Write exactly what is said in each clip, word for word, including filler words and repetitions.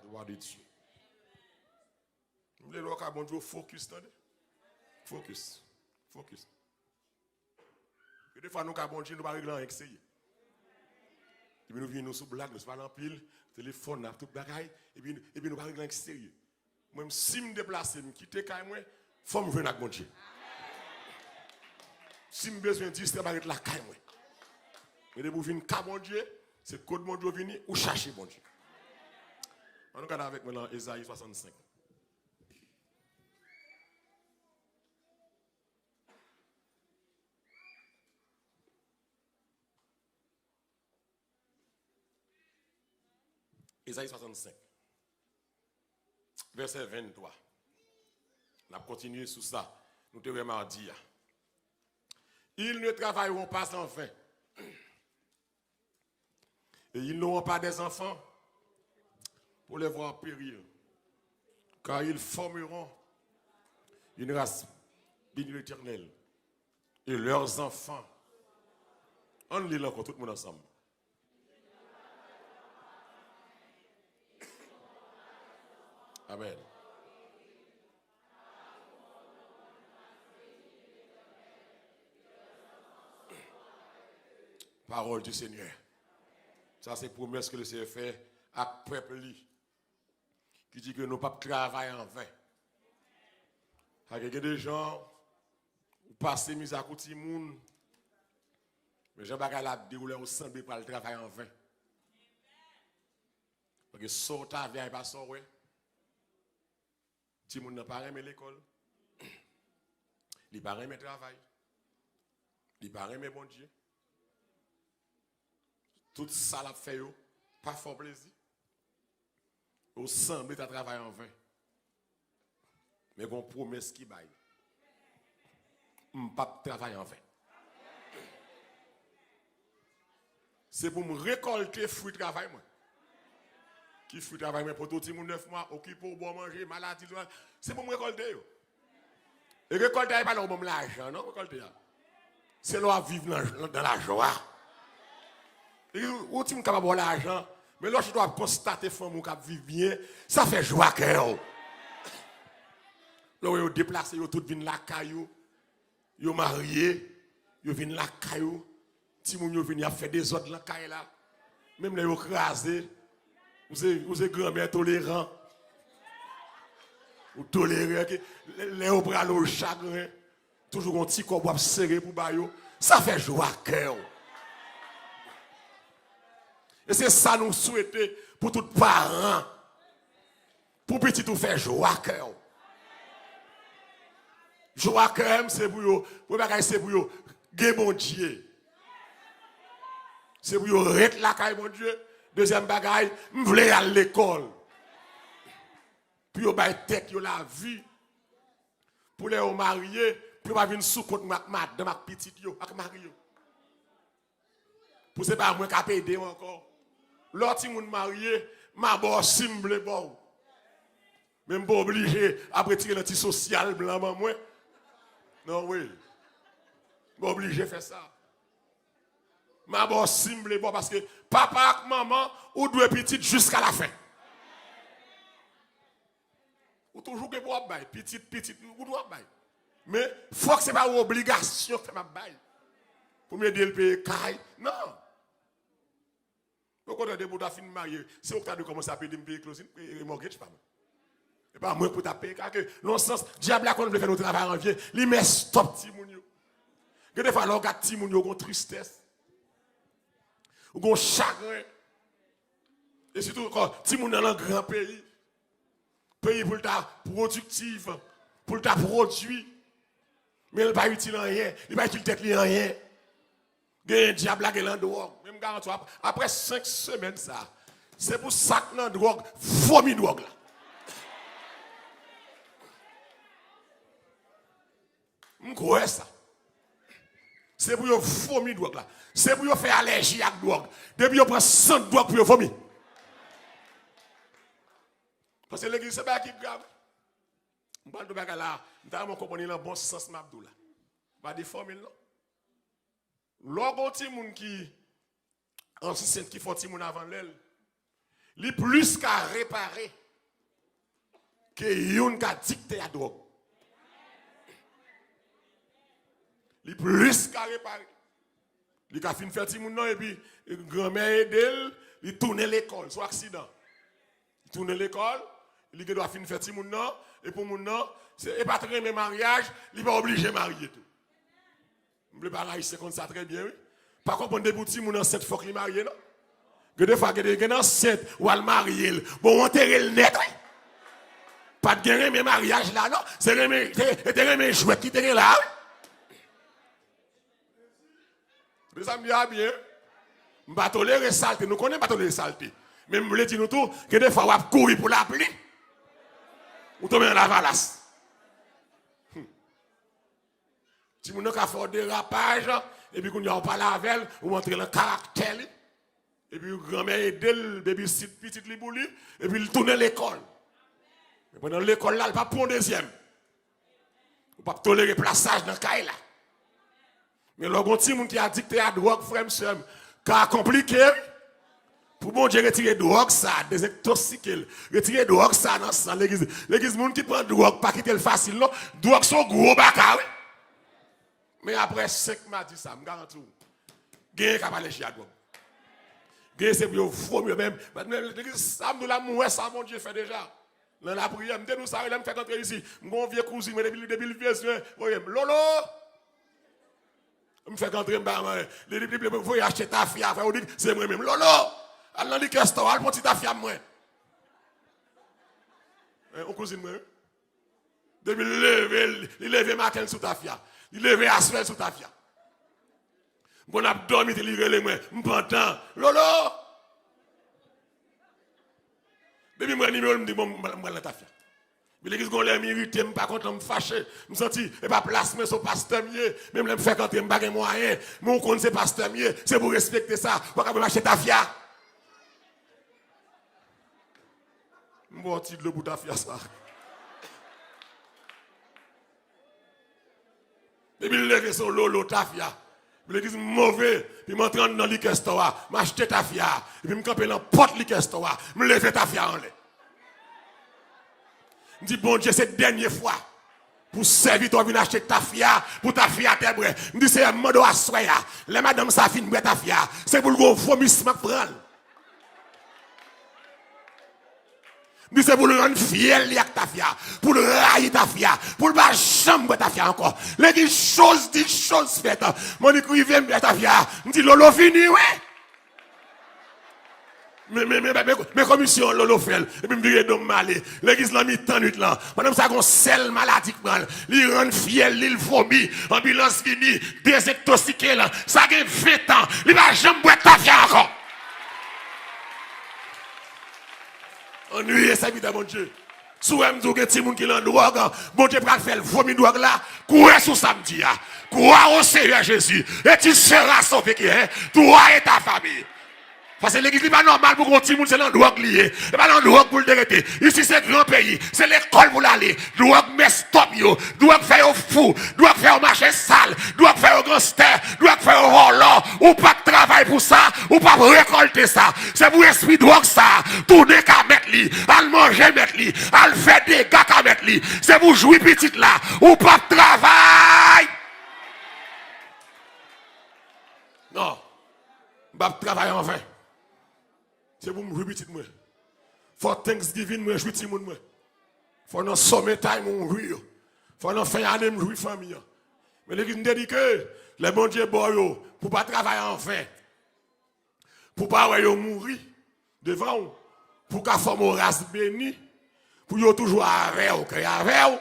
Gloire de Dieu. M vle lè w ka Bondye, w fokis, tande. Fokis. Fokis. Gen de fwa nou ka Bondye, nou pa regle anyen ki serye. Epi nou vini, nou sou blag, nou sou pale anpil, telefòn, n ap tout bagay, epi, epi nou pa regle anyen ki serye. Mwen, si m deplase, m kite kay mwen, fò m jwenn ak Bondye. Si m bezwen distrè, m a ret lakay mwen. Men depi w vin ka Bondye, se kot Bondye w vini, ou chache Bondye. Ann nou gade avèk mwen nan Ezayi swasannsenk. Ezayi swasannsenk, vèsè venntwa. N ap kontinye sou sa nou te wè madi a. Ils ne travailleront pas en vain, et ils n'auront pas des enfants pour les voir périr, car ils formeront une race bénie de l'Éternel, et leurs enfants. Ann li l ankò, tout moun ansanm. Amèn. Parole du Seigneur. Sa se pwomès ke Lesenyè fè ak pèp li, ki di ke nou p ap travay an ven. Sa ke gen de jan, ou pase mizè ak yon timoun, men jan bagay la ap dewoule, ou sanble pral travay an ven. Paske sa w ta vle a, e pa sa w wè. Timoun nan pa renmen lekòl. Li pa renmen travay. Li pa renmen Bondye. Tout sa l ap fè yo pa fè w plezi. Ou sanble ta travay an ven. Men gon pwomès ki bay. M p ap travay an ven. Se pou m rekòlte fwi travay mwen. Ki fwi travay mwen? Pote w timoun nèf mwa, okipe w, ba w manje, maladi, se pou m rekòlte yo. E rekòlte a, e pa lè w ban m lajan, non, rekòlte a. Se lè w ap viv nan, nan lajwa. E ou timoun ka pa ba w lajan, men lè w chita w ap konstate fanmi w k ap viv byen, sa fè jwa kè w. Lè w wè yo deplase, yo tout vin lakay ou, yo marye, yo vin lakay ou, timoun yo vin, y ap fè dezòd nan kay la. Menm lè yo kraze, ou se, ou se granmè toleran. Ou tolere, oke? Lè, lè yo prale, ou chagren. Toujou gon ti kòb w ap sere pou ba yo. Sa fè jwa kè w. E se sa nou swete pou tout paran. Pou pitit ou fè jwa kè w. Jwa kè m, se pou yo, premye bagay, se pou yo gen Bondye. Se pou yo ret lakay Bondye. Dezyèm bagay, m vle y al lekòl. Pou yo bay tèt yo lavi. Pou lè yo marye, pou yo pa vin sou kont mwen ak madanm, ak pitit yo, ak mari yo. Pou se pa mwen k ap ede w ankò. Lè w timoun marye, m a ba w si m vle ba w. Men m pa oblije ap retire nan ti sosyal blan ban mwen. Non, wi. M pa oblije fè sa. M a ba w si m vle ba w, paske papa ak manman, ou dwe pitit jiska lafen. Ou toujou gen pou w ap bay. Pitit, pitit, ou dwe ap bay. Men, fòk se pa yon obligasyon k fè m ap bay. Pou m ede l peye kay. Non. Okontrè, depi w ta fin marye, se ou k ta dwe kòmanse ap ede m peye closing, e, e mortgage pa mwen. E pa mwen pou t ap peye kay. Ke, nan sans, dyab la konn vle fè nou travay an ven. Li mès twòp timoun yo. Gen de fwa, lè w gad timoun yo, gon tristès. Ou gon chagren. E sitou ankò, timoun nan nan gran peyi. Peyi pou l ta pwodiktif, pou l ta pwodui. Men l pa itil anyen, li pa itil tèt li anyen. Genyen dyab lage l nan dwòg. Men m garanti w, ap-, apre senk semèn sa, se pou sa k nan dwòg vomi dwòg la. M kwè sa. Se pou yo vomi dwòg la. Se pou yo fè alèji ak dwòg. Depi yo pran sant dwòg pou yo vomi. Paske legliz se bagay ki grav. M pral di w bagay la, m ta renmen w konprann li nan bon sans m ap di w la. M pa defòme l non. Lè w gon timoun ki ansent ki fè w timoun avan lè l, Li plis ka repare ke youn ka dikte a dwòg. Li plis ka repare. Li ka fin fè timoun nan, epi granmè ede l, li tounen lekòl, se yon aksidan. Li tounen lekòl, li gen dwa fin fè timoun nan, e pou moun nan, se, e pa t renmen maryaj, li pa oblije marye tou. M vle pale ayisyen konn sa trè byen, wi. Pa konprann depi yon timoun ansent, fòk li marye, non. Gen de fwa, gen de, gen ansent, w al marye l. Bon, w antere l nèt, wi. Pa t gen renmen maryaj la, non. Se renmen, se, se te renmen jwèt ki te gen la, wi. Tande sa m di a byen. M pa tolere salte. Nou konnen m pa tolere salte. Men m vle di nou tou, gen de fwa w ap kouri pou lapli. Ou tonbe nan lavalas. Hmm. Timoun nan ka fè w derapaj, epi kounye a w pale avè l, ou antre nan karaktè li. Epi granmè ede l, babysit pitit li pou li, epi l tounen lekòl. Men pandan lekòl la, l p ap pran yon dezyèm. Ou p ap tolere plasaj nan kay la. Men lè w gen yon timoun ki adikte a dwòg, frè m, sè m, ka konplike, wi. Pou Bondye retire dwòg sa, dezentoksike l, retire dwòg sa nan san legliz. Legliz, moun ki pran dwòg, pa kite l fasil, non. Dwòg se yon gwo baka, wi. Men apre senk madi sa, m garanti w, genyen k ap al enchi a dwòg. Genyen se pou yo vomi yo menm. Men, men, men, sa m di w la, m wè sa Bondye fè deja. Nan lapriyè, m te di w sa, wi, lè m fèk antre isi. M gen yon vye kouzin mwen, depi, depi l bezwen voye m. Lolo! M fèk antre, m ba mwen. Li, li, li, li voye achte tafya, frè, ou di, se mwen menm. Lolo! Al nan likè store, al pran ti tafya mwen. Yon kouzin mwen, wi. Depi l leve, li leve maten l sou tafya. Li leve aswè l sou tafya. M konn ap dòmi, li rele mwen. M pantan. Lolo! Depi m wè nimewo l, m di, bon, m pral, m pral nan tafya. Epi legliz gon lè m irite, m pa kontan, m fache. M santi, e pa plas mwen, se yon pastè m ye. Menm lè m fèk antre, m pa gen mwayen. Men ou konn se pastè m ye, se pou w respekte sa. Ou pa ka ban m achte tafya. M ba w ti dlo pou tafya sa. Depi l leve se yon lolo tafya. Legliz m move, epi m antre anndan likè store a, m achte tafya, epi m kanpe nan pòt likè store a, m leve tafya anlè. M di, Bondye, se dènye fwa pou sèvitè w vin achte tafya, pou tafya te bwè. M di, Seyè, m mande w aswè a, lè madanm sa fin bwè tafya, se pou l gen yon vomisman k pran l. M di se pou l rann fyèl li ak tafya, pou l rayi tafya, pou l pa janm bwè tafya ankò. Legliz, choz di, choz fèt. Monik rive, m bwè tafya. M di, Lolo fini, wi. Men, men, men, men, men komisyon Lolo fè l. Epi m vire do m, m ale. Legliz, nan mitan nwit lan, madanm sa gon sèl maladi k pran l. Li rann fyèl li, l vomi. Anbilans vini, dezentoksike l. Sa gen ven tan. Li pa janm bwè tafya ankò. Annuiye sèvitè Bondye. Si w wè m di w gen timoun ki nan dwòg, Bondye pral fè l vomi dwòg la, kwè sou sa m di a. Crois au Seigneur Jésus, et tu seras sauvé, ki, hein, toi et ta famille. Paske legliz li pa nòmal pou yon timoun se nan dwòg li ye. E pa nan dwòg pou l te rete. Isi se gran peyi, se lekòl pou l ale. Dwòg mès tòp yo, dwòg fè yo fou, dwòg fè yo mache sal, dwòg fè yo ganstè, dwòg fè yo vòlò. Ou p ap travay pou sa, ou p ap rekòlte sa. Se pou espri dwòg sa tounen ka mèt li, al manje mèt li, al fè dega ka mèt li. Se pou jwi pitit la, ou p ap travay. Non, m p ap travay anven. Se pou m jwi pitit mwen. Fò Thanksgiving mwen jwi timoun mwen. Fò nan summer time mwen jwi yo. Fò nan fen ane m jwi fanmi an. Men legliz m te di ke lè Bondye ba w yo, pou w pa travay anven, pou w pa wè yo mouri devan w, pou w ka fòme yon ras beni, pou yo toujou avè w, kreye avè w,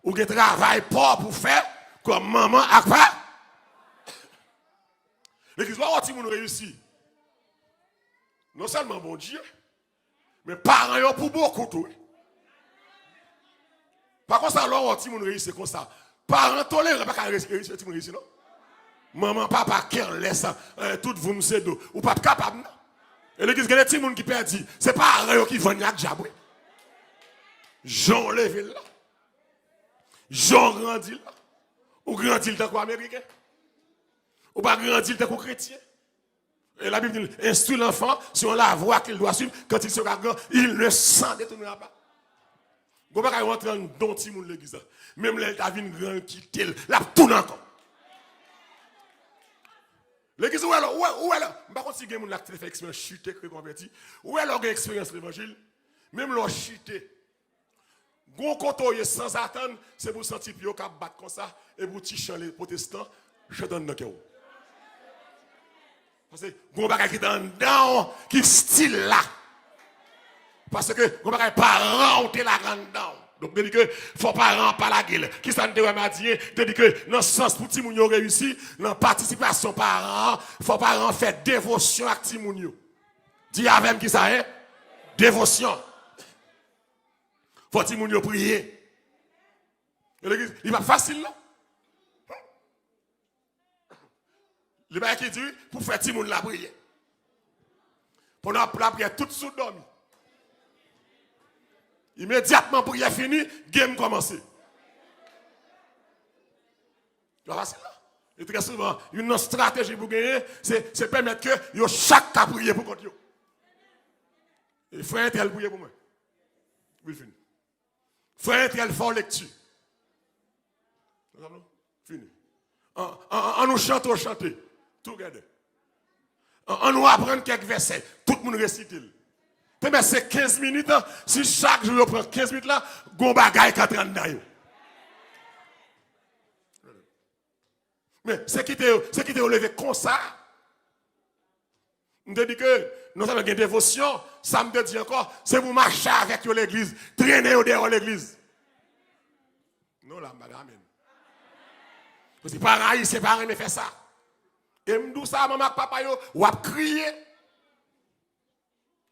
ou gen travay pa w pou w fè kòm manman ak pa. Legliz, w a wè timoun reyisi. Non sèlman Bondye, men paran yo pou bokou tou, wi. Pa konsa, lè w wè timoun reyisi konsa. Paran toleran pa ka reyisi, reyisi, timoun reyisi, non. Manman, papa, careless, eh, tout voum se do. Ou p ap kapab, non. E legliz, gen de timoun ki pèdi. Se paran yo ki vann yo ak dyab, wi. Jan w leve l la. Jan w grandi l la. Ou grandi l tankou Ameriken. Ou pa grandi l tankou kretyen. E Labib di, instruis l'enfant sur la voie qu'il doit suivre, quand il sera grand, il ne s'en détournera pas. Gon bagay ou antre anndan yon timoun legliz la. Menm lè l ta vin gran, l kite l, l ap tounen ankò. Legliz, ou wè lè, ou wè, ou wè lè, m pa konn si gen moun la ki te fè eksperyans chite, ki rekonvèti. Ou wè lè w gen eksperyans levanjil, menm lè w chite, gon kote w ye sanzatann, se pou w santi pye w k ap bat konsa, epi w ti chan le pwotestan, chante anndan kè w. Paske gon bagay ki te anndan w ki still la. Paske gon bagay paran w te lage anndan w. Donk, te di ke fò paran an pa lage l. Kisa n te wè madi a? Te di ke nan sans pou timoun yo reyisi, nan patisipasyon paran an, fò paran an fè devosyon ak timoun yo. Di avè m kisa, en? Devosyon. Fò timoun yo priye. E legliz, li pa fasil, non. Li pa ki di pou fè timoun la priye. Pandan lapriyè, tout sou dòmi. Imedyatman priyè fini, game kòmanse. Li pa fasil, non. E trè souvan, youn nan estrateji pou genyen, se, se pèmèt ke yo chak ka priye pou kont yo. E frè entèl priye pou mwen. Wi, fini. Frè entèl fè w lekti. Fini. An, an, an nou chante, w chante. Together. An, an nou aprann kèk vèsè. Tout moun resite l. Te mèt se kenz minit, an, si chak jou yo pran kenz minit la, gon bagay ka antre anndan yo. Men, se kite yo, se kite yo leve konsa. M te di ke non sèlman gen devosyon, sa m te di ankò, se pou mache avèk yo legliz, trennen yo deyò legliz. Non, la, m pa gen amèn. Paske paran ayisyen pa renmen fè sa. E m di w sa, manman ak papa yo, w ap kriye.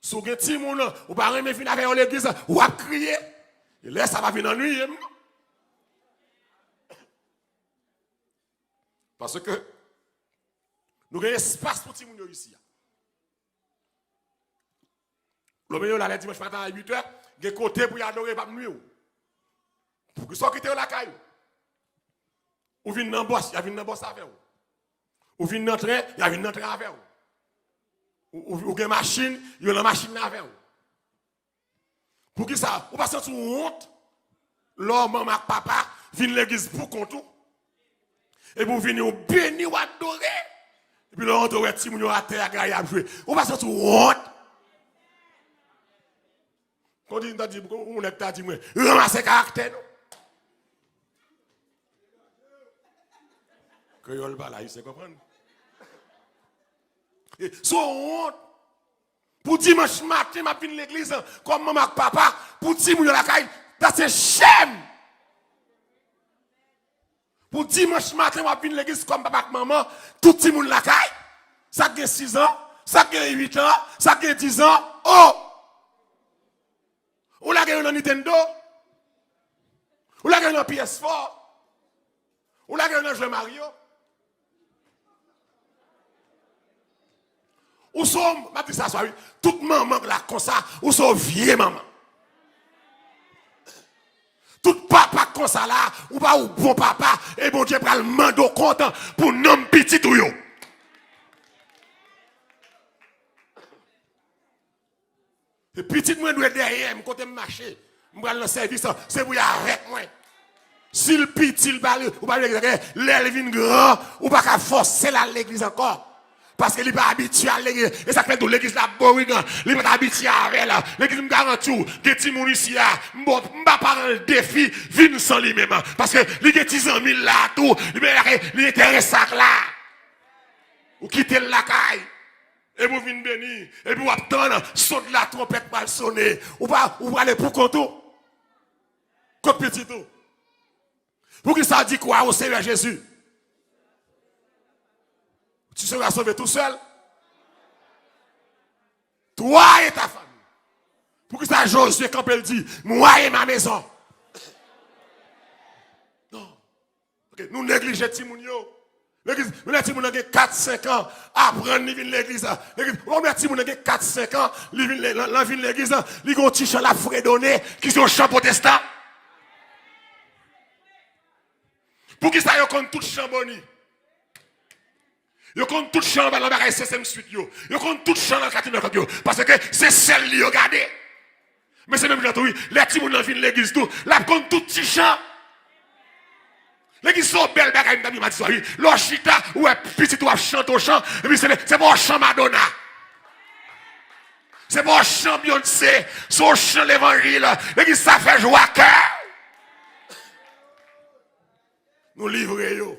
Si w gen timoun, ou pa renmen vin avè yo legliz, w ap kriye. E lè sa pa vin annuiye m, non. Paske nou gen espas pou timoun yo isi a. Lòm yo la lè dimanch maten a uit è, gen kote pou y adore, p ap nwi w. Poukisa w kite yo lakay ou? Ou vin nan bòs, y a vin nan bòs avè w. Ou vin nan tren, y a vin nan tren avè w. Ou, ou, ou gen machin, yo nan machin nan avè w. Poukisa? Ou pa santi w wont lè w manman ak papa vin legliz pou kont ou? Epi w vini, w beni, w adore. Epi lè w antre, w wè timoun yo atè a, gaye ap jwe. Ou pa santi w wont? Kondi m ta di, yon nèg ta di mwen, ranmase karaktè nou. Kreyòl pa la, ayisyen konprann. E, se yon wont. Pou dimanch maten, m ap vin legliz, kòm manman ak papa, pou timoun yo lakay, that's a shame! Pou dimanch maten, w ap vin legliz kòm papa ak manman, tout timoun lakay, sa k gen sis an, sa k gen uit an, sa k gen diz an, oh! Ou lage yo nan Nintendo. Ou lage yo nan P S four. Ou lage yo nan jwe Mario. Ou se yon, m ap di sa swa, wi. Tout manman k la konsa, ou se yon vye manman. Tout papa k konsa la, ou pa yon bon papa, e Bondye pral mande w kont pou nonm pitit ou yo. E pitit mwen dwe dèyè m, kote m mache, m pral nan sèvis lan, se pou y avèk mwen. Si l piti, l pa, ou pa vle, lè l vin gran, ou pa ka fòse l al legliz ankò. Paske li pa abitye al legliz. E sa k fè tou legliz la boring. Li pa t abitye avè l. Legliz, m garanti w, gen timoun isi a, m ba, m ba paran l defi, vin san li menm. Paske li gen ti zanmi l la tou, li, li enterese ak la. Ou kite l lakay. Epi w vin beni. Epi w ap tann son de la twonpèt pral sone. Ou pa, ou prale pou kont ou. Kot pitit ou? Poukisa di kwa o Seyè Jezi? Tu seras sauvé tout seul. Toi et ta famille. Poukisa Jozye kanpe l di, moi et ma maison? Non. Ok, nou neglije timoun yo. Legliz, menm lè timoun nan gen kat, senk an, aprann li vin legliz la. Legliz, ou wè timoun nan gen kat, senk an, li vin le-, lan, lan vin legliz la, li gen yon ti chan l ap fredone, ki se yon chan pwotestan. Poukisa yo konn tout chan Boni? Yo konn tout chan nan bagay Sesame Street yo. Yo konn tout chan nan Cartoon Network yo. Paske se sèl li yo gade. Men se menm jan tou, wi. Lè timoun nan vin legliz tou, l ap konn tout ti chan. Legliz se yon bèl bagay, m t ap di madi swa, wi. Lè w chita, ou wè pitit ou ap chante yon chan, epi se, se pa yon chan Madonna. Se pa yon chan Beyoncé, se yon chan levanjil. Legliz sa fè jwa kè. Nou livre yo.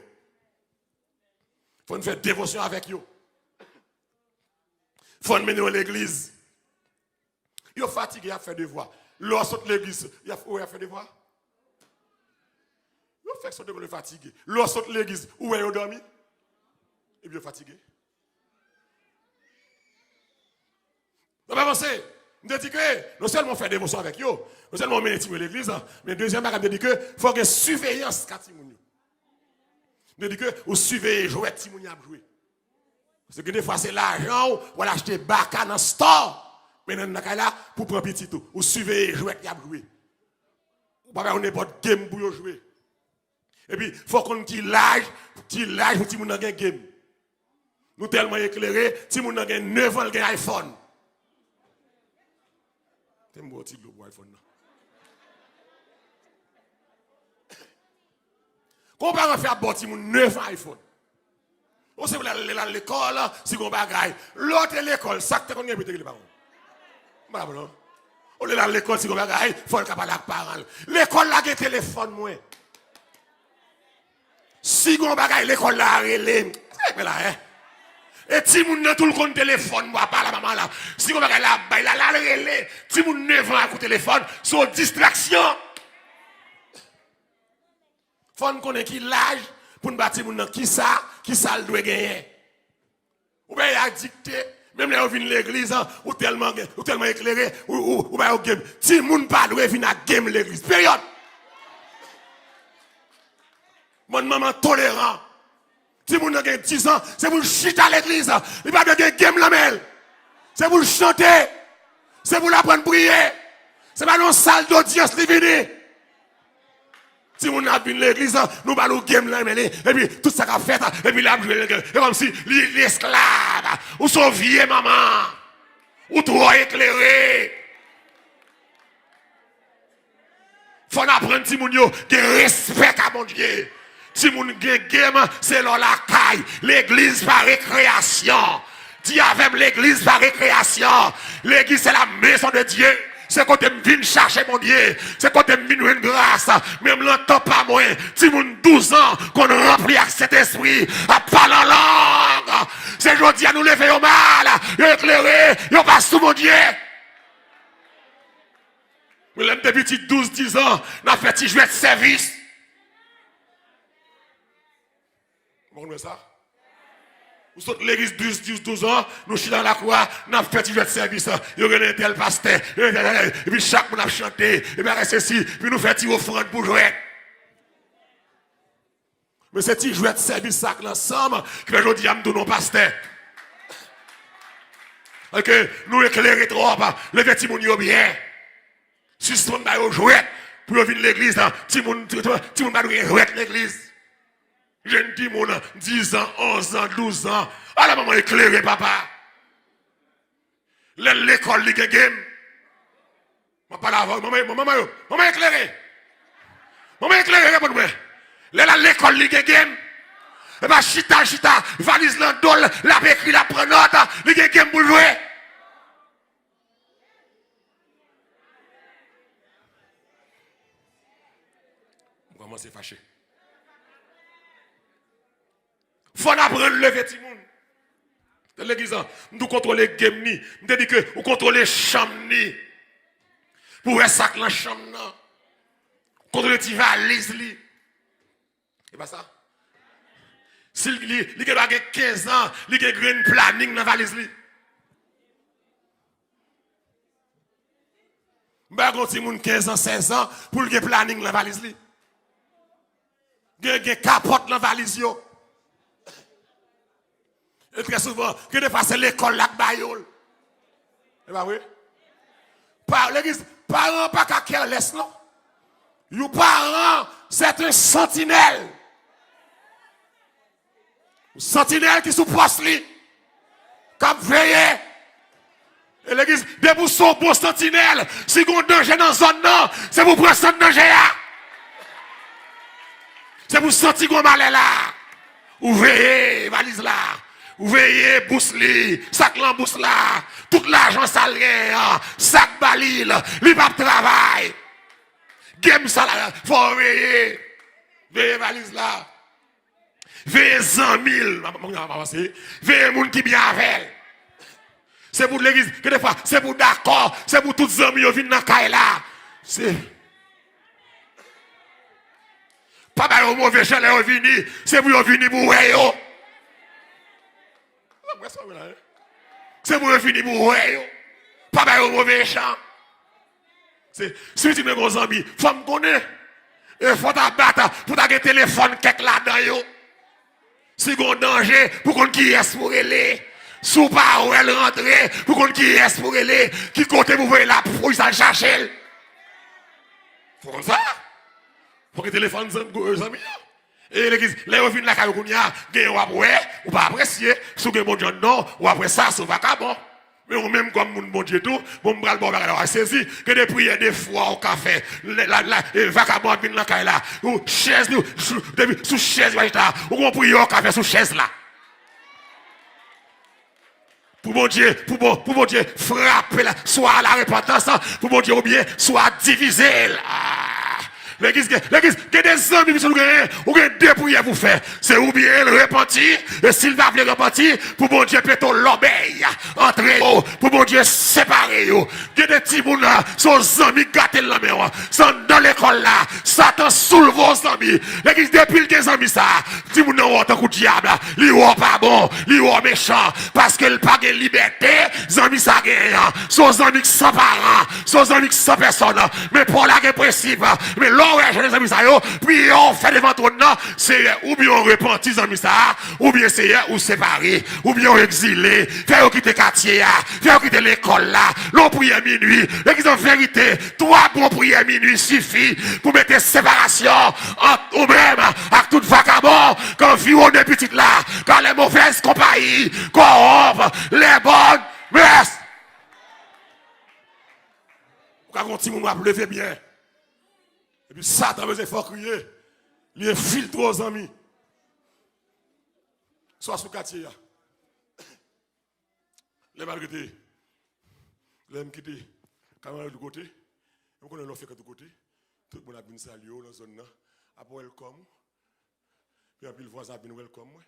Fò n fè devosyon avèk yo. Fò n mennen yo legliz. Yo fatige, y ap fè devwa. Lè w sot legliz, y ap, ou wè y ap fè devwa? Yo fèk sot lekòl, yo fatige. Lè w sot legliz, ou wè yo dòmi? Epi yo fatige. N ap avanse. M te di ke non sèlman w fè devosyon avèk yo, non sèlman w mennen timoun yo legliz, men dezyèm bagay, m te di ke fò gen siveyans ka timoun yo. M te di ke ou siveye jwèt timoun yo ap jwe. Paske gen defwa se lajan w, w al achte baka nan store, mennen nan kay la pou pran pitit ou. Ou siveye jwèt y ap jwe. Ou pa bay yo nenpòt game pou yo jwe. Epi, fò w konn ki laj, ki laj pou timoun nan gen game. Nou tèlman eklere, timoun nan gen nèf an, l gen iPhone. Te m bwè yon ti dlo pou iPhone nan. Kòman paran fè ap ba w timoun nèf an iPhone? Ou se pou l al, l al lekòl, si gon bagay. Lè w te lekòl, sa k te konn gen pou te rele paran w? M pa la non. Olye l al lekòl, si gon bagay, fò l ka pale ak paran l. Lekòl la gen telefòn mwen. Si gon bagay, lekòl la rele m. Sa e fè la, en? E timoun nan tou l konn telefòn papa la, manman la. Si gon bagay la ap bay la, l al rele. Timoun nèf an ak yon telefòn, se yon distraksyon. Fò n konnen ki laj pou n ba timoun nan kisa, kisa l dwe genyen. Ou bay adikte, menm lè yo vin legliz, an, ou tèlman gen, ou tèlman eklere, ou, ou, ou ba yo game. Timoun pa dwe vin ak game legliz. Peryòd. Bann manman toleran. Timoun nan gen diz an, se pou l chita legliz. Li pa dwe gen game nan men l. Se pou l chante. Se pou l aprann priye. Se pa nan yon sal dodyans li vini. Timoun nan ap vin legliz, nou ba l yon game nan men li, epi tout sa k ap fèt, epi l ap jwe, e kòmsi li, li esklav. Ou se yon vye manman. Ou twò eklere. Fò n aprann timoun yo gen respè ka Bondye. Timoun gen game, se lè w lakay. Legliz pa rekreyasyon. Di avè m, legliz pa rekreyasyon. L'église, c'est la maison de Dieu. Se kote m vin chache Bondye. Se kote m vin jwenn gras. Menm nan tan pa mwen, timoun douz an konn ranpli ak Sentespri, ap pale an lang. Se jodi a nou leve yo mal, yo eklere, yo pa sou Bondye. Men lè m te pitit, douz, diz an, n ap fè ti jwèt sèvis. Ou konn wè sa? Ou sot legliz douz, douz, douz an, nou chita nan lakou a, n ap fè ti jwèt sèvis. Yo rele entèl pastè, yo rele entèl, epi chak moun ap chante, epi bagay sesi, epi nou fè ti ofrann pou jwèt. Men se ti jwèt sèvis sa k nan san m ki fè jodi a m tounen yon pastè. Paske nou eklere twòp, leve timoun yo byen. Sispann ba yo jwèt pou yo vin legliz la. Timoun, timoun pa dwe gen jwèt legliz. Jèn timoun, diz an, onz an, douz an. Ala manman eklere, papa. Lè l lekòl, li gen game. M ap pale avè w, manman, manman yo, manman eklere. Manman eklere, reponn mwen. Lè l al lekòl, li gen game. E pa chita, chita, valiz nan do l, l ap ekri, l ap pran nòt, li gen game pou l jwe. M kòmanse fache. Fò n aprann leve timoun. Nan legliz la, m di w kontwole game ni. M te di ke ou kontwole chanm ni. Pou w wè sa k nan chanm nan. Kontwole ti valiz li. E pa sa? Si li, li, li gen dwa gen kenz an, li gen grenn planin nan valiz li. M pa gen yon timoun kenz an, sèz an, pou l gen planin nan valiz li. Gen, gen kapòt nan valiz yo. E trè souvan, gen defwa se lekòl la k ba yo l. E pa vre? Pa, legliz, paran pa ka careless, non. Yon paran, c'est un sentinelle. Santinèl ki sou pòs li, k ap veye. E legliz, depi w se yon bon santinèl, si gen yon danje nan zòn nan, se pou w pran sant danje a. Se pou w santi gen yon malè la. Ou veye valiz la. Ou veye bous li, sa k lan bous la. Tout lajan sa l genyen an, sa k ba li l, li p ap travay. Game sa la, fò w veye. Veye valiz la. Veye zanmi l, m ap, m ap, m ap avanse. Veye moun ki byen avè l. Se pou legliz, gen de fwa, se pou dakò, se pou tout zanmi yo vin nan kay la. Se Pa ba yo move jan lè yo vini, se pou yo vini pou w wè yo. Se pou yo vini pou w wè yo. Pa ba yo move jan. Se, si pitit mwen gen yon zanmi, fò m konnen. E fò w ta bat pou w ta gen telefòn kèk ladan yo. Si gen yon danje, pou konn kiyès pou rele. Si w pa wè l rantre, pou konn kiyès pou rele. Ki kote pou voye laplis al chache l. Fò w konn sa. Fò w gen telefòn zanmi, zanmi an. E legliz, lè yo vin lakay ou kounye a, gen w ap wè, ou pa apresye, si w gen bon jan non, w ap wè sa, se yon vakabon. Men ou menm kòm moun Bondye tou, bon, m pral ba w bagay la, w a sezi. Gen de priyè de fwa w ka fè. Lè, la, la, e, vakabon ap vin nan kay la. Ou, chèz li, sou, depi, sou chèz ou achita, ou gon priyè w ka fè sou chèz la. Pou Bondye, pou bon, pou Bondye frape la, swa la repantans, pou Bondye oubyen swa divize l. Ah! Legliz gen, legliz gen de zanmi misye ou genyen, ou gen de priyè pou fè. Se oubyen l repanti, e si l pa vle repanti, pou Bondye pete w lòbèy antre yo, pou Bondye separe yo. Gen de timoun la, se yon zanmi k gate l nan men w. Se anndan lekòl la, Satan soulve yon zanmi. Legliz depi l gen zanmi sa, timoun nan wè w tankou dyab, li wè w pa bon, li wè w mechan, paske l pa gen libète zanmi sa genyen an. Se yon zanmi k san paran, se yon zanmi k san pèsòn. Men pa w la gen prensip. Men lè w wè jan de zanmi sa yo, priyè w fè devan twòn nan, Seyè, oubyen w repanti zanmi sa a, oubyen Seyè, ou separe, oubyen w egzile, fè yo kite katye a, fè yo kite lekòl la. Lè w priyè minui, legliz an verite, twa bon priyè minui sifi pou mete separasyon ant ou menm ak tout vakabon k anviwonnen pitit la, car les mauvaises compagnies corrompent les bonnes mœurs. Ou ka gen yon timoun w ap leve byen. Epi Satan bezwen fè w kriye. Li enfiltre w zanmi. Swa sou katye a. Lè m al rete, lè m kite Kamaran tout kote, m konnen lè w frekante tout kote, tout moun ap vin salye w nan zòn nan, ap welcome ou. Epi anpil vwazen ap vin welcome mwen.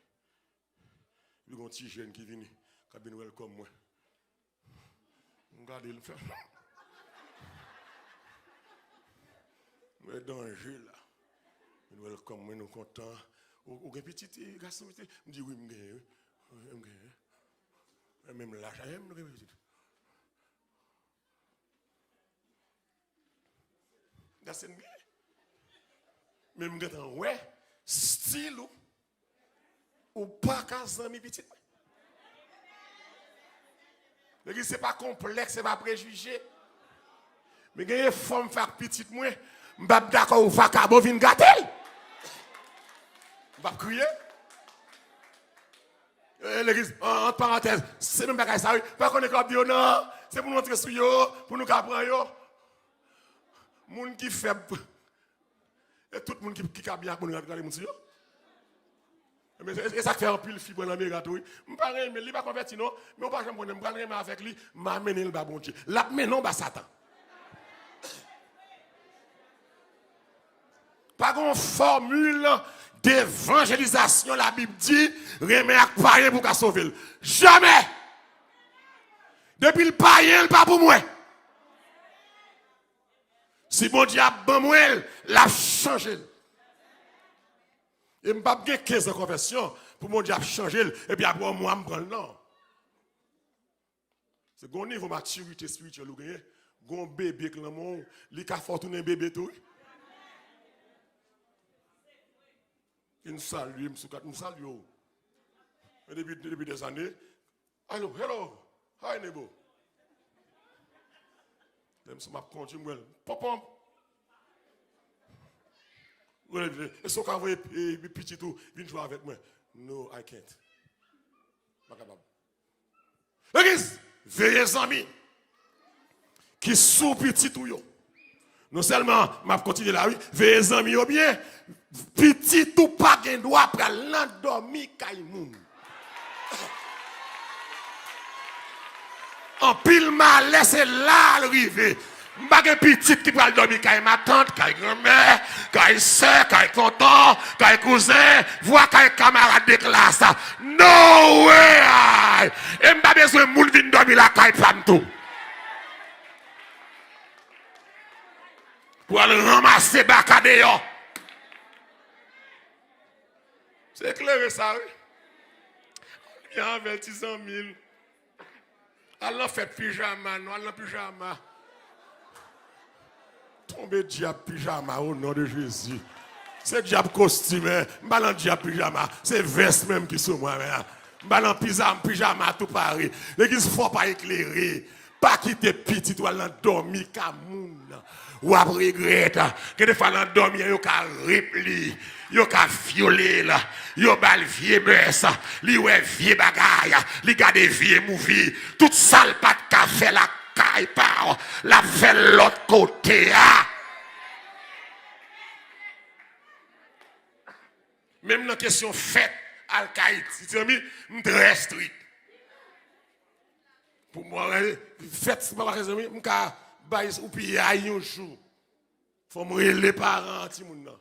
Epi gon ti jèn ki vini, k ap vin welcome mwen. M gade l, m fè. M wè danje la. Vin welcome mwen, nou kontan. Ou, ou gen pitit, eh, gason, pitit? M di, wi, m genyen, wi. Wi, m genyen. Menm laj, eh, m gen pitit. That's it, m genyen. Men m gentan wè stil ou. Ou pa ka zanmi pitit mwen. Legliz, se pa konplèks, se pa prejije. Men gen efò m fè ak pitit mwen, m p ap dakò yon vakabon vin gate l. M p ap kriye. Eh, legliz, an, ant parantèz, se menm bagay sa, wi. Pa konnen k ap di yo, non, se pou nou antre sou yo, pou nou ka pran yo. Moun ki fèb, e tout moun ki, ki ka byen ak moun, rale moun sou yo. Men, e, e sa k fè anpil fi pran nan mera tou, wi. M pa renmen l, li pa konvèti, non, men ou pa janm konnen, m pral renmen avèk li, m a mennen l ba Bondye. L ap mennen w ba Satan. Pa gen yon fòmil devanjelizasyon Labib di, renmen ak payen pou w ka sove l. Jamè! Depi l payen, l pa pou mwen. Si Bondye ap ban mwen l, l ap chanje l. E m p ap gen kenz an konvèsyon pou Bondye ap chanje l, epi apre yon mwa m pran l, non. Se gon nivo matirite espirityèl ou genyen, gon bebe k nan men w, li ka fè w tounen bebe tou, wi. Vin salye m sou kat, m salye w. Men depi, depi dèzane, alo, hello, hi, nebo. Lè m sou m ap kondui, m wè l, ponpon. Rele, e si w ka voye, e, pitit ou vin jwe avèk mwen? No, I can't. M pa kapab. Legliz, veye zanmi ki sou pitit ou yo. Non sèlman, m ap kontinye la, wi, veye zanmi yo byen. Pitit ou pa gen dwa pral nan dòmi kay moun. Anpil malè, se la l rive. M pa gen pitit ki pral dòmi kay matant, kay granmè, kay sè, kay tonton, kay kouzen, vwa kay kamarad de klas. No way! E m pa bezwen moun vin dòmi lakay pa m tou. Pou al ranmase baka deyò. Se klere sa, wi. Li avè ti zanmi l. Al nan fèt pijama, non, al nan pijama. Tonbe dyab pijama, o non de Jezi. Se dyab kostim, en. M pa nan dyab pijama. Se vès menm ki sou mwen, men. M pa nan pizam, pijama tou pare. Legliz fò pa eklere. Pa kite pitit ou al nan dòmi ka moun. W ap regrèt. Gen de fwa nan dòmi an, yo ka rep li. Yo ka vyole l. Yo ba l vye mès. Li wè vye bagay. Li gade vye movie. Tout sa l pa t ka fè lakay pa w, l ap fè l lòt kote a. Menm nan kesyon fèt, al kay ti zanmi, m trè strik. Pou mwen, fèt, si papa fè zanmi, m ka bay ou piyay yon jou. Fò m rele paran timoun nan.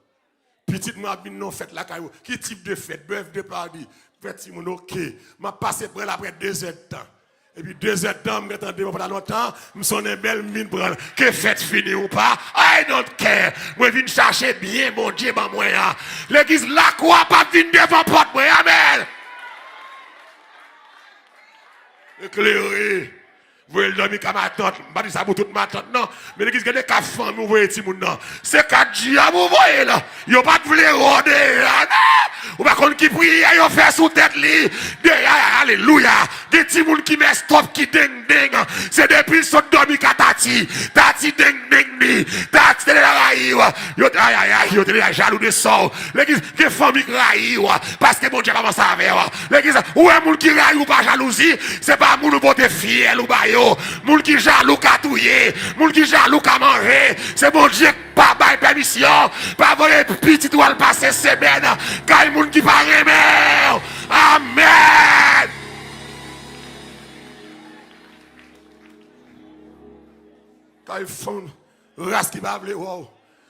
Pitit mwen ap vin nan fèt lakay ou. Ki tip de fèt? Birthday party. Fèt timoun, oke. M ap pase pran l apre dezèdtan. Epi dezèdtan, m gentan devan pòt la lontan, m sonnen bèl, m vin pran l. Ke fèt fini ou pa, I don't care. Mwen vin chache byen Bondye ban mwen an. Legliz Lakwa p ap vin devan pòt mwen, amèn. Eklere. Voye l dòmi ka matant. M pa di sa pou tout matant, non. Men legliz, gade ka fanmi ou voye timoun nan. Se ka dyab ou voye l. Yo pa t vle wè w deyò, non. Ou pa konn ki priyè yo fè sou tèt li. Deyò, alelouya. Gen timoun ki mèstòp, ki dengdeng. Se depi l sot dòmi ka tati. Tati dengdeng li. Tati te deja rayi w. Yo, ayayay, yo te deja jalou de sa w. Legliz, gen fanmi k rayi w. Paske Bondye kòmanse avè w. Legliz, ou wè moun ki rayi w pa jalouzi, se pa moun ou pote fyèl ou ba yo. Moun ki jalou ka touye, moun ki jalou ka manje. Se Bondye k pa bay pèmisyon, pa voye pitit ou al pase semèn kay moun ki pa renmen w. Amèn. Kay fanm ras ki pa vle wè w.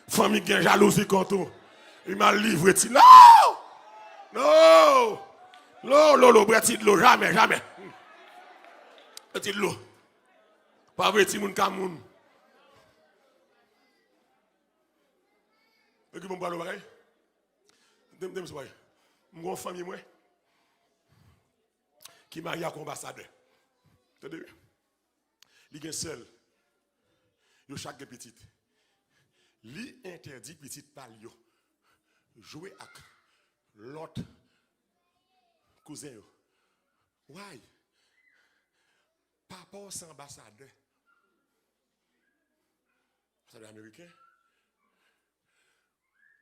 Fanmi gen jalouzi kont ou. Li mal livre ti. No! No! Lo, lo, lo, bwè ti dlo. Jamè, jamè. Bwè ti dlo. Pa vle timoun ka moun. E ki bon pral yon bagay? Dem, dem, se bagay. M gon fanmi mwen ki marye ak yon anbasadè. Tande, wi. Li gen sè l. Yo chak gen pitit. Li entèdi pitit pa l yo jwe ak lòt kouzen yo. Why? Papa w se anbasadè. Anbasadè ameriken.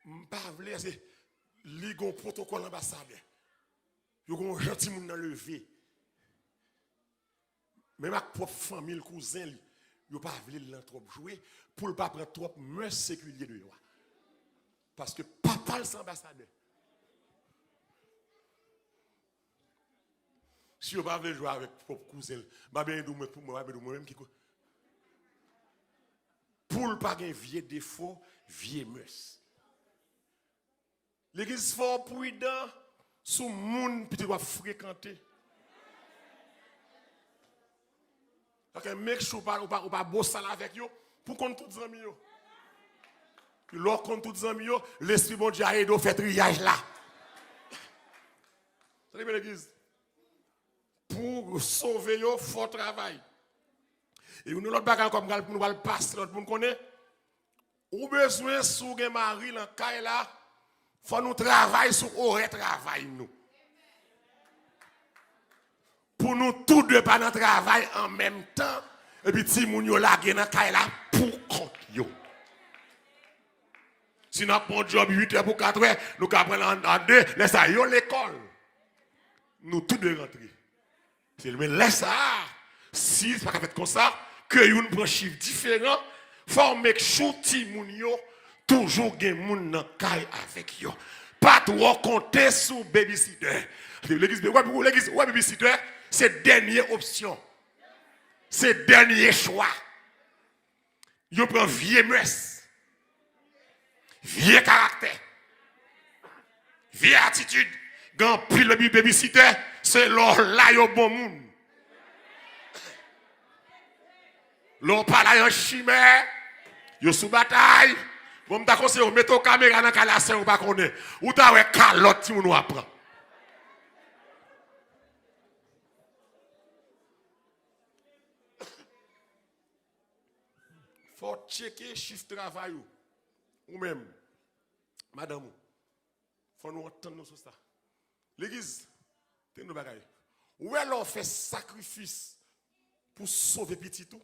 M pa vle, se li gon pwotokòl anbasadè. Yo gon jan timoun nan leve. Menm ak pwòp fanmi l, kouzen li, yo pa vle l nan twòp jwe, pou l pa pran twòp mès sekilye deyò a. Paske papa l se anbasadè. Si yo pa vle jwe avèk pwòp kouzen l, m pa bezwen di w mwen, pou mwen, m pa bezwen di w mwen menm ki kou-, pou l pa gen vye defo, vye mès. Legliz fò w pridan sou moun pitit w ap frekante. Ok, make sure w pa, w pa, w pa bosal avèk yo pou w konn tout zanmi yo. Lè w konn tout zanmi yo, Lespri Bondye a ede w fè triyaj la. Tande byen, legliz. Pou sove yo, fò w travay. E yon lòt bagay ankò, m pral, nou pral pase lòt moun konnen. Ou bezwen, si w gen mari nan kay la, fò nou travay sou orè travay nou. Pou nou tou de pa nan travay an menm tan, epi timoun yo lage nan kay la pou kont yo. Si n ap pran yon djòb uit è pou kat è, nou ka pran l an, an de, lè sa yo lekòl. Nou tou dwe rantre. Se men lè sa a, si sa ka fèt konsa, ke youn pran chif diferan, fò w make sure timoun yo toujou gen moun nan kay avèk yo. Pa twò konte sou babysitter. Legliz, wè, legliz, wè, babysitter, se dènye opsyon. Se dènye chwa. Yo pran vye mès, vye karaktè, vye atitid. Gen anpil baby, babysitter, se lè w la yo bon moun. Lè w pa la yo chimè, yo sou batay. Bon, m ta konseye w mete yon kamera nan kay la san yo pa konnen. Ou ta wè kalòt timoun w ap pran. Fò w tcheke chif travay ou. Ou menm, madanm ou. Fò nou antann nou sou sa. Legliz, tande yon bagay. Ou wè lè w fè sakrifis pou sove pitit ou,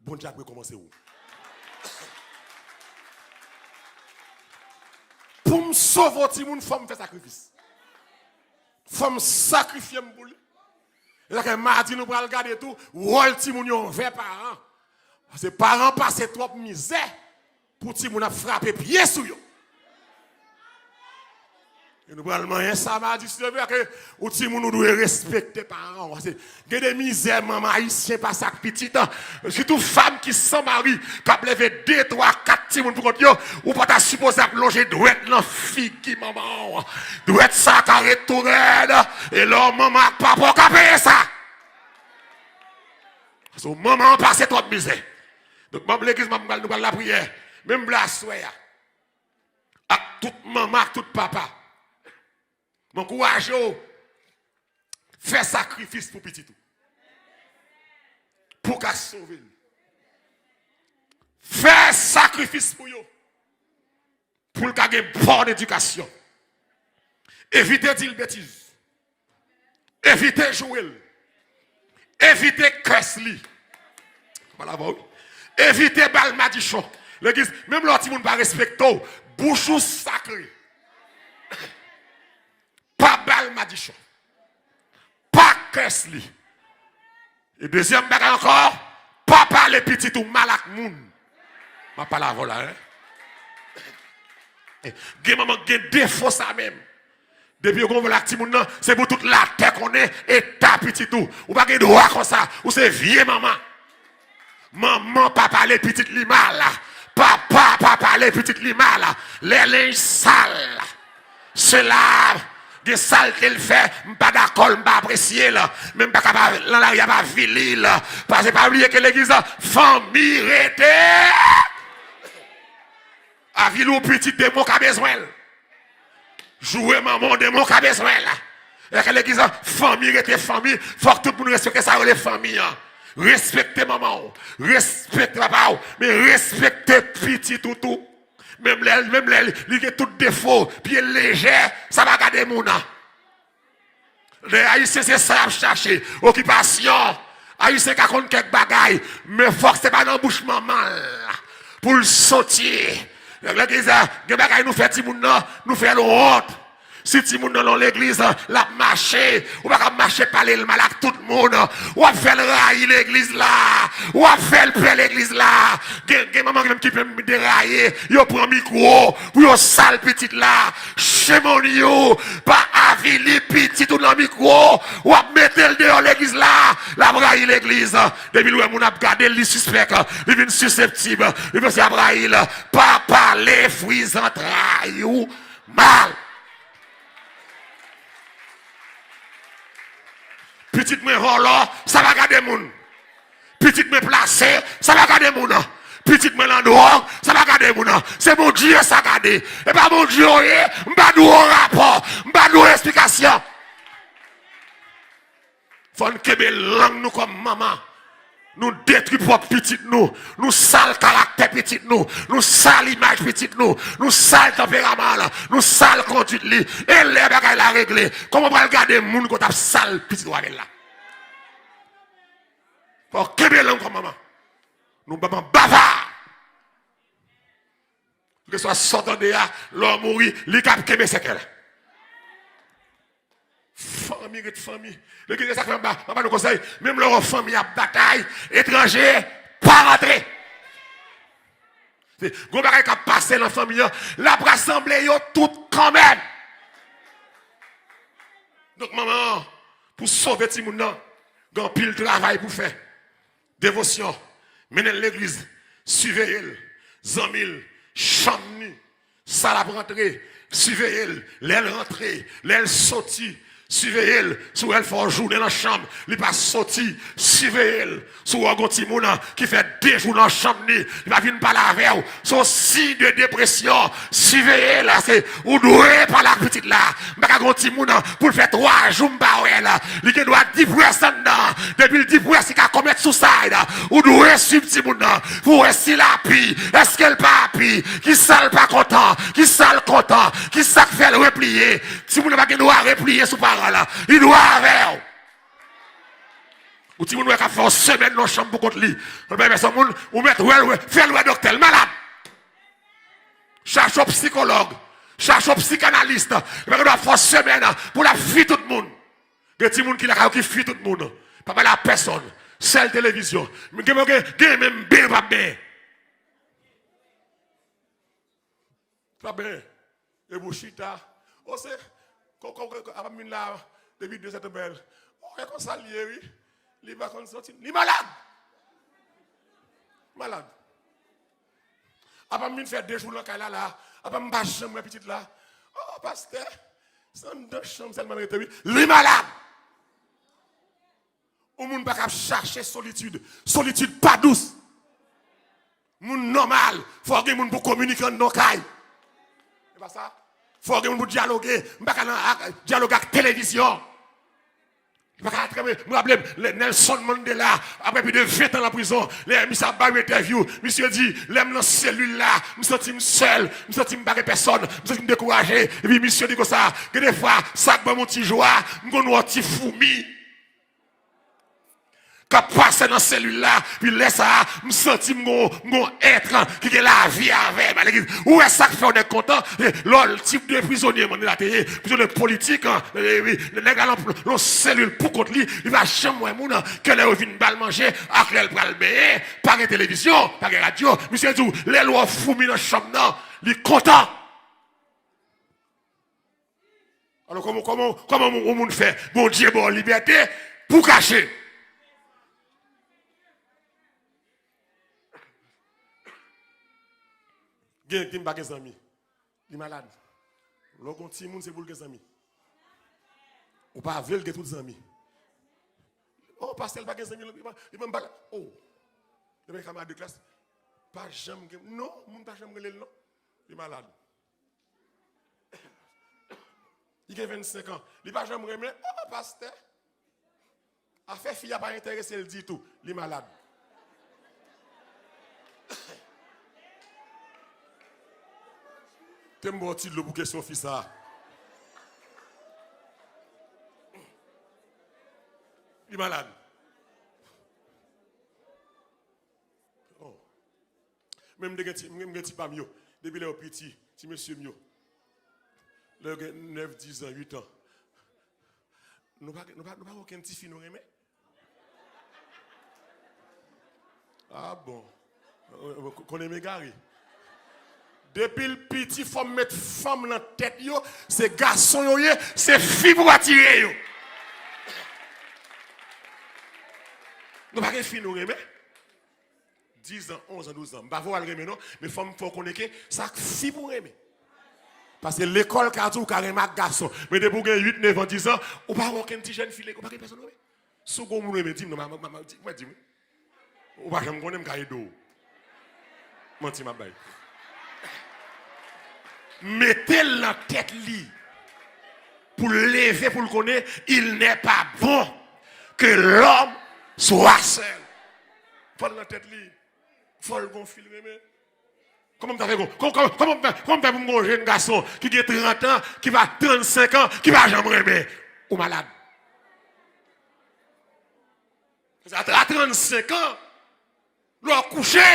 Bondye ap rekòmanse ou. Pou m sove yon timoun, fò m fè sakrifis. Fò m sakrifye m pou li. E sa fè madi nou pral gade tou wòl timoun yo anvè paran. Paske paran pase twòp mizè pou timoun ap frape pye sou yo. E nou pral manyen sa madi si Dye vle, ke ou timoun ou dwe respekte paran w. Paske gen de mizè manman ayisyen pase ak pitit, sitou fanm ki san mari, k ap leve de, twa, kat timoun pou kont yo, ou pa ta sipoze ap lonje dwèt nan figi manman w. Dwèt sa ka ret tou rèd, e lè w manman ak papa w ka peye sa. Paske manman an pase twòp mizè. Donk, manm legliz, manm pral, nou pral lapriyè. Men m vle aswè a, ak tout manman, ak tout papa, m ankouraje w, fè sakrifis pou pitit ou. Pou w ka sove l. Fè sakrifis pou yo. Pou l ka gen bòn edikasyon. Evite di l betiz. Evite joure l. Evite kès li. Pale avè w. Evite ba l madichon. Legliz, menm lè yon timoun pa respekte w, bouch ou sakre. Pa ba l madichon. Pa kès li. E dezyèm bagay ankò, pa pale pitit ou mal ak moun. M ap pale avè w la, wi. Gen manman ki gen defo sa menm. Depi yo gen yon pwoblèm ak timoun nan, se pou tout latè konnen eta pitit ou. Ou pa gen dwa konsa. Ou se vye manman. Manman pa pale pitit li mal. Papa pa pale pitit li mal. Lè lenj sal, sela gen salte l fè, m pa dakò l, m pa apresye l, men m pa ka pa, nan lari a, pa avili l. Paske pa bliye ke legliz la, fanmi rete. Avili yon pitit, demon ka bezwen l. Joure manman w, demon ka bezwen l. E ke legliz la, fanmi rete fanmi, fòk tout moun respekte sa yo rele fanmi an. Respekte manman w, respekte papa w, men respekte pitit ou tou. Menm lè, menm lè li, li gen tout defo, pye l lejè, sa pa gade moun nan. Lè Ayisyen se sa y ap chache, okipasyon. Ayisyen ka konn kèk bagay, men fòk se pa nan bouch manman l pou l soti. Legliz la, gen bagay nou fè timoun nan, nou fè l wont. Si timoun nan nan legliz, l ap mache, ou pa ka mache pale l mal ak tout moun. W ap fè l rayi legliz la. W ap fè l pè legliz la. Gen, gen manman ki menm ki menm deraye, yo pran mikwo pou yo sal pitit la. Shame on you! Pa avili pitit ou nan mikwo. W ap mete l deyò legliz la. L ap rayi legliz. Depi l wè moun ap gade l, li sispèk. Li vin siseptib. Li panse y ap rayi l. Pa pale fwi zantray ou mal. Pitit mwen vòlò, sa pa gade moun. Pitit mwen plase, sa pa gade moun. Pitit mwen nan dwòg, sa pa gade moun. Se Bondye sa gade. E pa Bondye w ye, m pa dwe w rapò, m pa dwe w esplikasyon. Fò n kenbe lang nou kòm manman. Nou detwi pwòp pitit nou. Nou sal karaktè pitit nou. Nou sal imaj pitit nou. Nou sal tanperaman l. Nou sal konduit li. E lè bagay la regle, kòman w pral gade moun kote ap sal pitit w avè l la? Fò w kenbe lang kòm manman. Nou manman bava. Keswa sa w tande a, lè w mouri, li k ap kenbe sekè l. Fanmi Fanmi ret fanmi. Legliz, se sa k fè m ba, m ba nou konsèy. Menm lè w wè fanmi ap batay, etranje, pa rantre. Se, gon bagay k ap pase nan fanmi an, l ap rasanble yo tout kanmenm. Donk, manman an, pou sove timoun nan, gen anpil travay pou fè. Devosyon, mennen l legliz, siveye l, zanmi l, chanm ni, sa l ap rantre, siveye l, lè l rantre, lè l soti, siveye l, si w wè l fè yon jounen nan chanm, li pa soti, siveye l, si w wè gon timoun ki fè de jou nan chanm ni, li pa vin pale avè w, se yon siy de depresyon, siveye l, se, ou dwe pale ak pitit la, m pa ka gon timoun pou l fè twa jou m pa wè l, li gen dwa depress anndan, depi l depress li ka commit suicide, ou dwe swiv timoun nan, pou wè si l api, èske l pa api, kisa l pa kontan, kisa l kontan, kisa k fè l repliye, timoun nan pa gen dwa repliye sou paran l, li dwe avè w. Ou timoun wè k ap fè yon semèn nan chanm pou kont li. Ou pa pèsonn moun, ou mèt wè l, wè, fè l wè doktè, l malad. Chache yon sikològ, chache yon sikanalis. Li pa gen dwa fè yon semèn pou l ap fwi tout moun. Gen timoun ki lakay ou ki fwi tout moun. Pa pale a pèsonn. Sèl televizyon. Gen, gen, gen menm benyen pa benyen. Trap benyen. Epi w chita. O se, kò, kò, kò, apa m vin la depi de sèt bèl. O, e konsa l ye, wi. Li pa konn soti. Li malad! Malad. Apa m vin fè de jou nan kay la, la. Apa m pa janm wè pitit la. O, pastè, se anndan chanm sèlman l rete, wi. Li malad! Yon moun pa ka ap chache solitid. Solitid pa dous. Moun nòmal, fò gen moun pou kominike anndan kay. E pa sa? Fò gen moun pou dyaloge. M pa ka nan ak, dyaloge ak televizyon. M pa ka atrepe. M raple m, lè Nelson Mandela, apre plis de ven tan nan prizon, lè misye ap bay entèvyou, misye di, lè m nan selil la, m santi m sèl, m santi m pa gen pèsonn, m santi m dekouraje. Epi misye di konsa, gen de fwa, sa k ban m yon ti jwa, m konn wè yon ti foumi k ap pase nan selil la, pi lè sa a, m santi m gon, m gon èt ki gen lavi avè m. Alèkile, ou wè sa k fè yon nèg kontan? Lè w tip de prizonye Mandela te ye, prizonye politik, an, e, wi, nèg la nan, nan selil pou kont li, li pa janm wè moun, ke lè yo vin ba l manje, ak lè l pral benyen, pa gen televizyon, pa gen radyo. Misye di w, lè l wè foumi nan chanm nan, li kontan. Alò, kòman, kòman, kòman yon moun fè Bondye ba w libète pou w kache? Gen, gen, pa gen zanmi. Li malad. Lè w gen yon timoun, se pou l gen zanmi. Ou pa vle l gen tout zanmi. O, pastè, l pa gen zanmi, li pa, li pa, li pa, o. Li pa gen kamarad de klas. Pa janm gen, non, moun pa janm rele l, non. Li malad. Li gen vennsenk an. Li pa janm renmen, o, pastè. Afè fi a pa enterese l ditou. Li malad. Te m ba w ti dlo pou kesyon fi sa a. Li malad. Oh. Men m te gen ti, m gen ti pa m yo. Depi lè yo piti, ti mesye m yo. Lè yo gen nèf, diz an, uit an. Nou pa, nou pa, nou pa gen okenn tifi nou renmen? Ah bon. Konnen m egare. Depi l piti, fò m met fanm nan tèt yo, se gason yo ye, se fi pou atire yo. Nou pa gen fi nou renmen? Diz an, onz an, douz an. M pa vle w al renmen non, men fò m fè w konnen ke sa k fi pou renmen. Paske lekòl ka di w ka renmen ak gason. Men depi w gen uit, nèf an, diz an, ou pa wè okenn ti jèn fi, ou pa gen pèsonn renmen. Si w gen moun renmen, di m non, ma, ma, ma, di, mwen di m wi. Ou pa janm konnen m ka ede w. Manti m ap bay. Mete l nan tèt li. Pou l leve, pou l konnen, il n'est pas bon que l'homme soit seul. Fò l nan tèt li. Fò l gon fi l renmen. Kòman m ta fè gon, kò-, kò-, kòman m fè, kòman m fè pou m gon jèn gason ki gen trant an, ki pa trannsenk an, ki pa janm renmen? Ou malad. A, a trannsenk an, lè w kouche,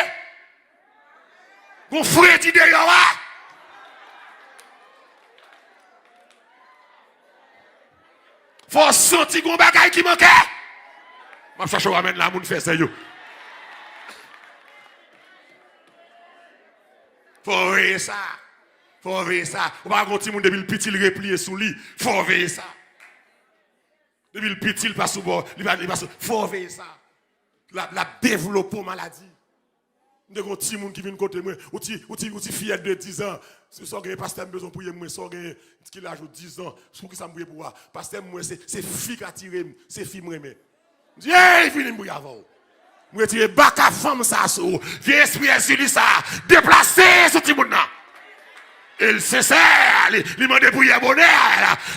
gon fredi deyò a. Fò Ou santi gon bagay ki manke? M ap chache w amèn la, moun fè zèy yo. Fò w veye sa. Fò w veye sa. Ou pa gon timoun depi l piti, l repliye sou li. Fò w veye sa. Depi l piti, l pa sou bò, li pa, li pa sou. Fò w veye sa. L ap, l ap devlope w maladi. M te gen yon timoun ki vin kote mwen, ou ti, ou ti, ou ti fiyèt de diz an. Si sa w genyen, pastè, m bezwen w priye mwen, sa w genyen, ki laj ou, diz an. Poukisa m priye pou ou a? Pastè, mwen, se, se fi k atire m, se fi m renmen. M di, ey, vini m priye avè w. M retire baka fanm sa sou ou. Vye espri Èzili sa, deplase sou timoun nan. E l sensè, li, li mande priyè bonè.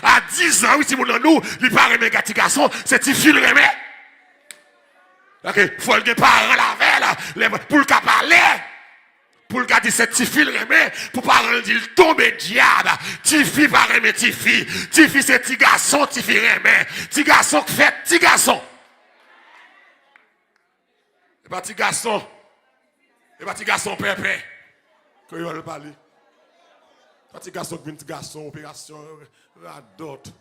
A diz an, wi, timoun nan nou, li pa renmen gad ti gason, se tifi l renmen. Paske fò l gen paran l avè l, lè, pou l ka pale. Pou l ka di se tifi l renmen, pou paran l di l tonbe dyab. Tifi pa renmen tifi. Tifi se ti gason, tifi renmen. Ti gason k fèt ti gason. E pa ti gason. E pa ti gason pèpè. Kreyòl pale. Pa ti gason k vin ti gason, operasyon, radòt.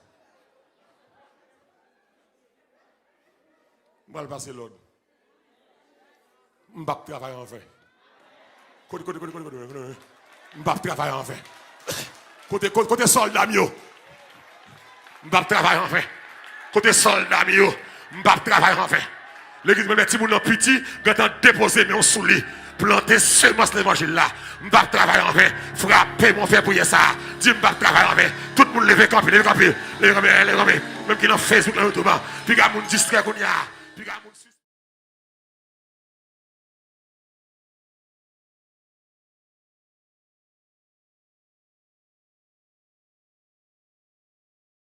M pral pase lòd. M p ap travay anven. Kote, kote, kote, kote, kote, kote. M p ap travay anven. Kote, kote, kote sòlda m yo? M p ap travay anven. Kote sòlda m yo? M p ap travay anven. Legliz mwen, lè timoun nan piti, gentan depoze men w sou li. Plante semans levanjil la. M p ap travay anven. Frape mwen, fè priyè sa a. Di, "M p ap travay anven." Tout moun leve kanpe, leve kanpe. Leve kanpe, leve kanpe. Menm ki nan Facebook, nan YouTube an. Piga moun distrè kounye a. Piga moun